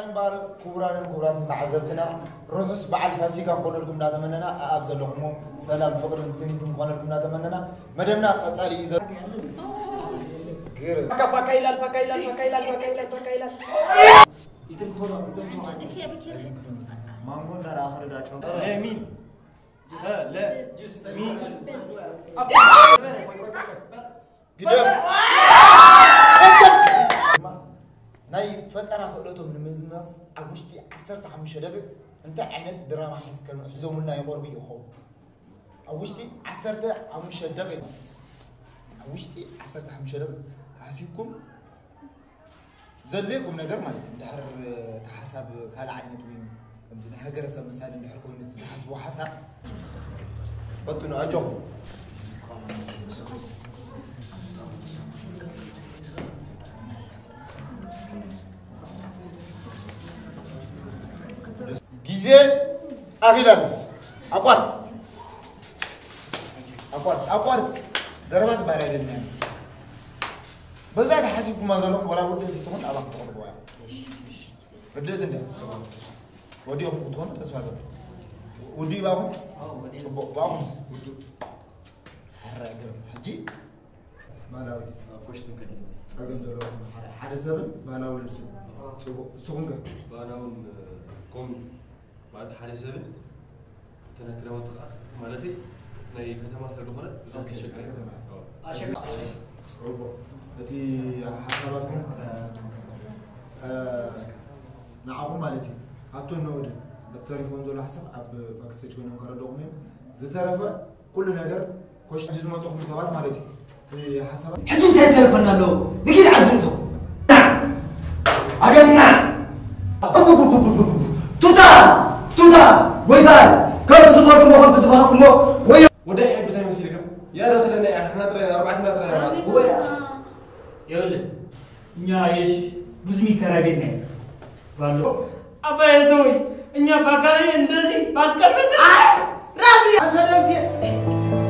እምበኣር ክቡራንን ክቡራትን ተዓዘብትና፣ ርሑስ በዓል ፋሲካ ክኾነልኩም እናተመነና፣ ኣኣብ ዘለኹሞ ሰላም፣ ፍቕርን ስኒትን ክኾነልኩም እናተመነና፣ መደብና ቀጻሊ እዩ ዘሎ። ግርም። ፋካ፣ ፋካ ይላል፣ ፋካ ይላል፣ ፋካ ይላል፣ ፋካ ይላል፣ ፋካ ይላል። ማንጎ እንዳረኣ ከደዳቸው። ለሚን። ለ-፣ ሚ-፣ ግደፍ። ናይ ፈጠራ ክእለቶም ንምዝማዝ ኣብ ውሽጢ ዓሰርተ ሓሙሽተ ደቂቕ እንታይ ዓይነት ድራማ ሒዝ-፣ ከም-፣ ሒዞምልና ይቐርቡ ይኸውን? ኣብ ውሽጢ ዓሰርተ ሓሙሽተ ደቂቕ፣ ኣብ ውሽጢ ዓሰርተ ሓሙሽተ ደቂቕ ሓሲብኩም ዘድልየኩም ነገር ማለት እዩ። እንድሕር እቲ ሓሳብ ካልእ ዓይነት ወይ ከምዚ ናይ ሃገረሰብ መሳሊ እንድሕር ኮይኑ እቲ ዝሓስብዎ ሓሳብ ቀጥሉ፣ ኣጆኹም። ግዜ ኣኺላሉ። ኣቋርጥ። ኣቋርጥ። ኣቋርጥ። ዘረባ ትበሃል ኣይደለናን። በዛ ተሓሲብኩማ ዘለኹም ወላ ውድእቲ ትኹን ኣባኹም ትቐርብዋ እያ። ርድእቲ እንድያ። ወዲኦም ክትኾኑ ተስፋ ገብ። ውድእ ይባኹም? ጽቡቕ። ባኹም? ሕረ ግርም። ሕጂ ባህላዊ ኣብ ኮሽትን ከድልኒ። ጸገም ዘለዎ ሓደ፣ ሓደ ሰብን ባህላዊ ልብስን። ጽቡቕ። ንስኹም ከ? ባህላውን፣ እ፣ ኮም-፣ ማለት ሓደ ሰብን እተን ክዳውንቲ ከኣ፣ ማለተይ ናይ ከተማ ስለ ዝኾነ ብዙሕ ኦኬ፣ ከሸግር ናይ ከተማ። ኣዎ። ኣሸ-፣ ጽቡቕ። እቲ ሓሳባትኩም፣ እ፣ ንዓኹም ማለት እዩ። ኣብቶ ንኦድን በቲ ተሪፎም ዘሎ ሓሳብ ኣብ ባክስቴጅ ኮይኖም ከረድኡኹም እዮም። ዝተረፈ ኩሉ ነገር ኮሽ ሕጂ ዝመጽኹም ሰባት ማለት እዩ። እቲ ሓሳባት ሕጂ እንታይ ተረፈና ኣለዎ? ንኪድ ዓዲ እቶ። ኣገና። ቱታ! ቱታ! ጎይታ! ከምቲ ዝበልኩሞ፣ ከምቲ ዝበልኩሞ፣ ወይ ወደ ሕቢ እንታይ መሲልካ? ያረ ክለና፣ እያ፣ ሕና ጥራይ፣ ኣርባዕትና ጥራይ፣ ኣርባዕትና። ወይ ይኸውልህ፣ እኛ የሽ ብዙ የሚከራይ ቤት ነው ባለው። አባዬ ተወኝ፣ እኛ በአካል እንደዚህ ባስቀምጥ አይ፣ ራሱ አንተ ነፍሴ